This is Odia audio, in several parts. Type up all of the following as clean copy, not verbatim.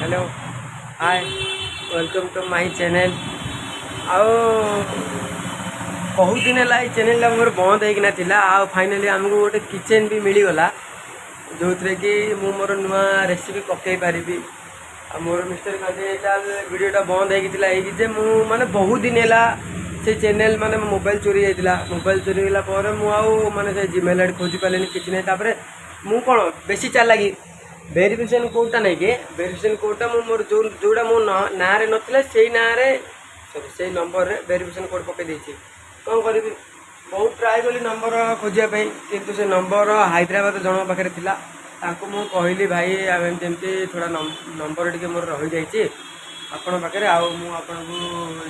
Hello, hi, welcome to my channel. ଆଉ ବହୁତ ଦିନ ହେଲା ଏଇ ଚ୍ୟାନେଲ୍ଟା ମୋର ବନ୍ଦ ହେଇକିନା ଥିଲା। ଆଉ ଫାଇନାଲି ଆମକୁ ଗୋଟେ କିଚେନ୍ ବି ମିଳିଗଲା, ଯେଉଁଥିରେ କି ମୁଁ ମୋର ନୂଆ ରେସିପି ପକାଇ ପାରିବି। ଆଉ ମୋର ମିଷ୍ଟର କଣ୍ଟିନେଣ୍ଟାଲ ଭିଡ଼ିଓଟା ବନ୍ଦ ହେଇକି ଥିଲା ଏଇକି ଯେ ମୁଁ ମାନେ ବହୁତ ଦିନ ହେଲା ସେ ଚ୍ୟାନେଲ୍, ମାନେ ମୋ ମୋବାଇଲ୍ ଚୋରି ଯାଇଥିଲା। ମୋବାଇଲ୍ ଚୋରି ହେଇଗଲା ପରେ ମୁଁ ଆଉ ମାନେ ସେ ଜିମେଲ୍ ଆଇଡ଼ି ଖୋଜି ପାରିଲିନି, କିଛି ନାହିଁ। ତାପରେ ମୁଁ କ'ଣ ବେଶୀ ଚାଲାକି, ଭେରିଫିକେସନ୍ କୋଡ଼୍ଟା ନେଇକି, ଭେରିଫିକେସନ୍ କୋଡ଼୍ଟା ମୁଁ ମୋର ଯେଉଁ ଯେଉଁଟା ମୋ ନାଁରେ ନଥିଲା, ସେଇ ନାଁରେ, ସରି, ସେଇ ନମ୍ବରରେ ଭେରିଫିକେସନ୍ କୋଡ଼୍ ପକାଇ ଦେଇଛି। କ'ଣ କରିବି, ବହୁତ ଟ୍ରାଏ କଲି ନମ୍ବର ଖୋଜିବା ପାଇଁ, କିନ୍ତୁ ସେ ନମ୍ବର ହାଇଦ୍ରାବାଦ ଜଣଙ୍କ ପାଖରେ ଥିଲା। ତାଙ୍କୁ ମୁଁ କହିଲି, ଭାଇ, ଆଉ ଏମିତି ଏମିତି ଥୋଡ଼ା ନମ୍ବର ଟିକେ ମୋର ରହିଯାଇଛି ଆପଣଙ୍କ ପାଖରେ, ଆଉ ମୁଁ ଆପଣଙ୍କୁ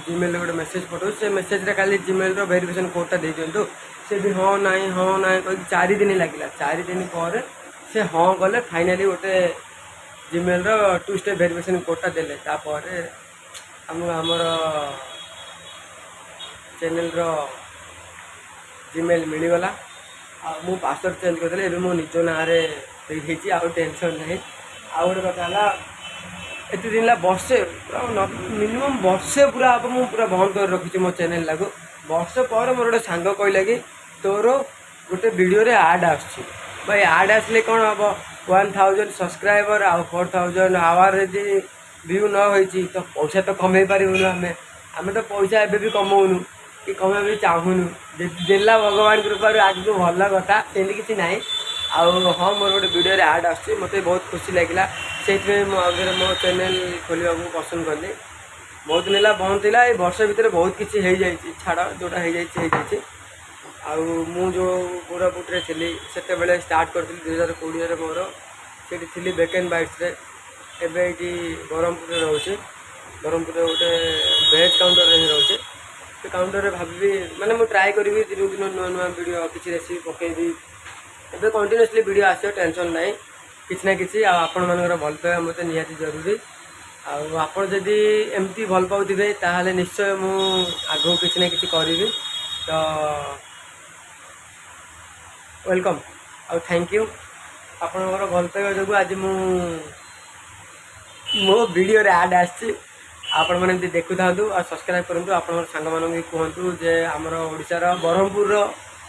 ଜିମେଲ୍ରେ ଗୋଟେ ମେସେଜ୍ ପଠାଉଛି, ସେ ମେସେଜ୍ରେ ଖାଲି ଜିମେଲ୍ର ଭେରିଫିକେସନ୍ କୋଡ଼୍ଟା ଦେଇଦିଅନ୍ତୁ। ସେ ବି ହଁ ନାହିଁ, ହଁ ନାହିଁ କହିକି 4 ଦିନ ଲାଗିଲା। 4 ଦିନ ପରେ ସେ ହଁ କଲେ। ଫାଇନାଲି ଗୋଟେ ଜିମେଲ୍ର ଟୁ ଷ୍ଟେପ୍ ଭେରିଫିକେସନ୍ କୋଡ଼୍ଟା ଦେଲେ। ତାପରେ ଆମକୁ ଆମର ଚ୍ୟାନେଲ୍ର ଜିମେଲ୍ ମିଳିଗଲା। ଆଉ ମୁଁ ପାସୱାର୍ଡ଼ ଚେଞ୍ଜ କରିଦେଲି। ଏବେ ମୋ ନିଜ ନାଁରେ ଦେଇଦେଇଛି, ଆଉ ଟେନସନ୍ ନାହିଁ। ଆଉ ଗୋଟେ କଥା ହେଲା, ଏତେ ଦିନ ହେଲା, ବର୍ଷେ ପୁରା, ମିନିମମ୍ ବର୍ଷେ ପୁରା ହବ ମୁଁ ପୁରା ବନ୍ଦ କରି ରଖିଛି ମୋ ଚ୍ୟାନେଲ୍ଟାକୁ। ବର୍ଷେ ପରେ ମୋର ଗୋଟେ ସାଙ୍ଗ କହିଲା କି ତୋର ଗୋଟେ ଭିଡ଼ିଓରେ ଆଡ଼୍ ଆସୁଛି। ଭାଇ, ଆଡ଼୍ ଆସିଲେ କ'ଣ ହେବ? 1000 ସବସ୍କ୍ରାଇବର୍ ଆଉ 4000 ଆୱାର ଯଦି ଭ୍ୟୁ ନ ହେଇଛି ତ ପଇସା ତ କମେଇ ପାରିବୁନୁ ଆମେ। ଆମେ ତ ପଇସା ଏବେ ବି କମଉନୁ କି କମେଇବା ବି ଚାହୁଁନୁ। ଯଦି ଦେଲା ଭଗବାନ କୃପାରୁ ଆଗକୁ ଭଲ କଥା, ସେମିତି କିଛି ନାହିଁ। ଆଉ ହଁ, ମୋର ଗୋଟେ ଭିଡ଼ିଓରେ ଆଡ଼୍ ଆସୁଛି, ମୋତେ ବହୁତ ଖୁସି ଲାଗିଲା। ସେଇଥିପାଇଁ ମୁଁ ଆଉ ଥରେ ମୋ ଚ୍ୟାନେଲ୍ ଖୋଲିବାକୁ ପସନ୍ଦ କଲି। ବହୁତ ଦିନ ହେଲା ବନ୍ଦ ଥିଲା। ଏଇ ବର୍ଷ ଭିତରେ ବହୁତ କିଛି ହେଇଯାଇଛି। ଛାଡ଼, ଯେଉଁଟା ହେଇଯାଇଛି ହେଇଯାଇଛି। ଆଉ ମୁଁ ଯେଉଁ କୋରାପୁଟରେ ଥିଲି, ସେତେବେଳେ ଷ୍ଟାର୍ଟ କରିଥିଲି 2020ରେ। ମୋର ସେଇଠି ଥିଲି ବେକେନ୍ ବାଇଟ୍ସରେ। ଏବେ ଏଇଠି ବ୍ରହ୍ମପୁରରେ ରହୁଛି। ବ୍ରହ୍ମପୁରରେ ଗୋଟେ ଭେଜ୍ କାଉଣ୍ଟରରେ ହିଁ ରହୁଛି। ସେ କାଉଣ୍ଟରରେ ଭାବିବି, ମାନେ ମୁଁ ଟ୍ରାଏ କରିବି ଦିନକୁ ଦିନ ନୂଆ ନୂଆ ଭିଡ଼ିଓ, କିଛି ରେସିପି ପକାଇବି। ଏବେ କଣ୍ଟିନ୍ୟୁଅସଲି ଭିଡ଼ିଓ ଆସିବ, ଟେନସନ୍ ନାହିଁ, କିଛି ନା କିଛି। ଆଉ ଆପଣମାନଙ୍କର ଭଲ ପାଇବା ମୋତେ ନିହାତି ଜରୁରୀ। ଆଉ ଆପଣ ଯଦି ଏମିତି ଭଲ ପାଉଥିବେ, ତାହେଲେ ନିଶ୍ଚୟ ମୁଁ ଆଗକୁ କିଛି ନା କିଛି କରିବି। ତ welcome ଆଉ thank you. ଆପଣଙ୍କର ଭଲ ପାଇବା ଯୋଗୁଁ ଆଜି ମୁଁ ମୋ ଭିଡ଼ିଓରେ ଆଡ଼୍ ଆସିଛି। ଆପଣମାନେ ଏମିତି ଦେଖୁଥାନ୍ତୁ ଆଉ ସବସ୍କ୍ରାଇବ୍ କରନ୍ତୁ। ଆପଣଙ୍କର ସାଙ୍ଗମାନଙ୍କୁ ବି କୁହନ୍ତୁ ଯେ ଆମର ଓଡ଼ିଶାର ବ୍ରହ୍ମପୁରର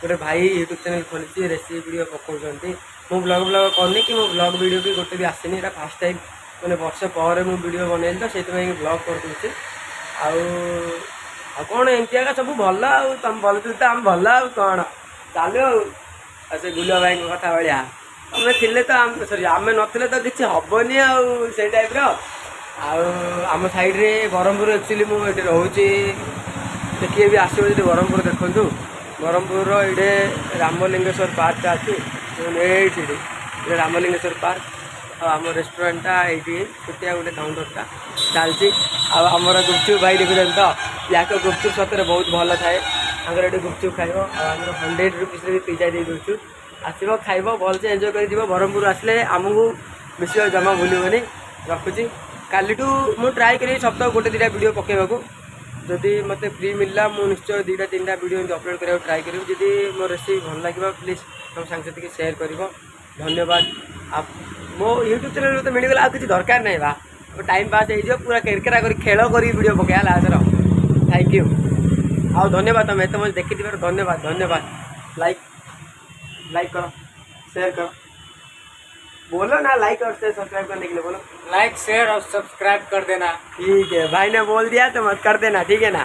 ଗୋଟେ ଭାଇ ୟୁଟ୍ୟୁବ୍ ଚ୍ୟାନେଲ୍ ଖୋଲିଛି, ରେସିପି ଭିଡ଼ିଓ ପକାଉଛନ୍ତି। ମୁଁ ବ୍ଲଗ୍ ବ୍ଲଗ୍ କରିନି କି ମୋ ବ୍ଲଗ୍ ଭିଡ଼ିଓ ବି ଗୋଟେ ବି ଆସିନି। ଏଇଟା ଫାର୍ଷ୍ଟ ଟାଇମ୍, ମାନେ ବର୍ଷେ ପରେ ମୁଁ ଭିଡ଼ିଓ ବନେଇଲି, ତ ସେଇଥିପାଇଁ ବ୍ଲଗ୍ କରିଦେଉଛି। ଆଉ ଆଉ କ'ଣ, ଏମିତି ଏକା ସବୁ ଭଲ। ଆଉ ତମେ ଭଲ ଥିଲେ ତ ଆମେ ଭଲ, ଆଉ କ'ଣ, ଚାଲୁ। ଆଉ ଆଉ ସେ ଗୁଲୁଆ ଭାଇଙ୍କ କଥା ଭଳିଆ, ତମେ ଥିଲେ ତ ଆମେ, ସରି, ଆମେ ନଥିଲେ ତ କିଛି ହବନି, ଆଉ ସେଇ ଟାଇପ୍ର। ଆଉ ଆମ ସାଇଡ଼୍ରେ ବ୍ରହ୍ମପୁର, ଆକ୍ଚୁଆଲି ମୁଁ ଏଠି ରହୁଛି। ଦେଖିବେ ବି, ଆସିବ ଯଦି ବ୍ରହ୍ମପୁର ଦେଖନ୍ତୁ। ବ୍ରହ୍ମପୁରର ଏଇଠି ରାମଲିଙ୍ଗେଶ୍ୱର ପାର୍କଟା ଅଛି। ଏଇଠି ଏଇଟା ରାମଲିଙ୍ଗେଶ୍ୱର ପାର୍କ। ଆଉ ଆମ ରେଷ୍ଟୁରାଣ୍ଟଟା ଏଇଠି, ଛୋଟିଆ ଗୋଟେ କାଉଣ୍ଟରଟା ଚାଲିଛି। ଆଉ ଆମର ଗୁପଚୁପ୍ ଭାଇ ଦେଖୁଛନ୍ତି ତ, ୟାଙ୍କ ଗୁପଚୁପ୍ ସତରେ ବହୁତ ଭଲ ଥାଏ। ତାଙ୍କର ଏଠି ଗୁପଚୁପ୍ ଖାଇବ। ଆଉ ଆମର 100 ରୁପିସ୍ରେ ବି ପିଜା ଦେଇ ଦେଉଛୁ। ଆସିବ, ଖାଇବ, ଭଲସେ ଏନ୍ଜୟ କରି ଯିବ। ବ୍ରହ୍ମପୁର ଆସିଲେ ଆମକୁ ମିଶିବାକୁ ଜମା ଭୁଲିବନି। ରଖୁଛି। କାଲିଠୁ ମୁଁ ଟ୍ରାଏ କରିବି ସପ୍ତାହ ଗୋଟେ ଦୁଇଟା ଭିଡ଼ିଓ ପକାଇବାକୁ। ଯଦି ମୋତେ ଫ୍ରି ମିଳିଲା, ମୁଁ ନିଶ୍ଚୟ ଦୁଇଟା ତିନିଟା ଭିଡ଼ିଓ ଏମିତି ଅପଲୋଡ଼ କରିବାକୁ ଟ୍ରାଏ କରିବି। ଯଦି ମୋ ରେସିପି ଭଲ ଲାଗିବ, ପ୍ଲିଜ୍ ତୁମ ସାଙ୍ଗସାଥିକି ସେୟାର କରିବ। ଧନ୍ୟବାଦ। ଆଉ ମୋ ୟୁଟ୍ୟୁବ୍ ଚ୍ୟାନେଲ୍ ମୋତେ ମିଳିଗଲା, ଆଉ କିଛି ଦରକାର ନାହିଁ ବା। ଟାଇମ୍ ପାସ୍ ହେଇଯିବ ପୁରା। କେରକେରା କରି ଖେଳ କରିକି ଭିଡ଼ିଓ ପକାଇବା ହେଲା ଏଥର। Thank you ଆଉ ଧନ୍ୟବାଦ। ତମେ ଏତେ ମୋତେ ଦେଖିଥିବାରୁ ଧନ୍ୟବାଦ, ଧନ୍ୟବାଦ। ଲାଇକ୍, ଲାଇକ୍ କର, शेयर करो, बोलो ना। लाइक और शेयर, सब्सक्राइब करने के लिए बोलो। लाइक, शेयर और सब्सक्राइब कर देना। ठीक है, भाई ने बोल दिया तो मत कर देना, ठीक है ना?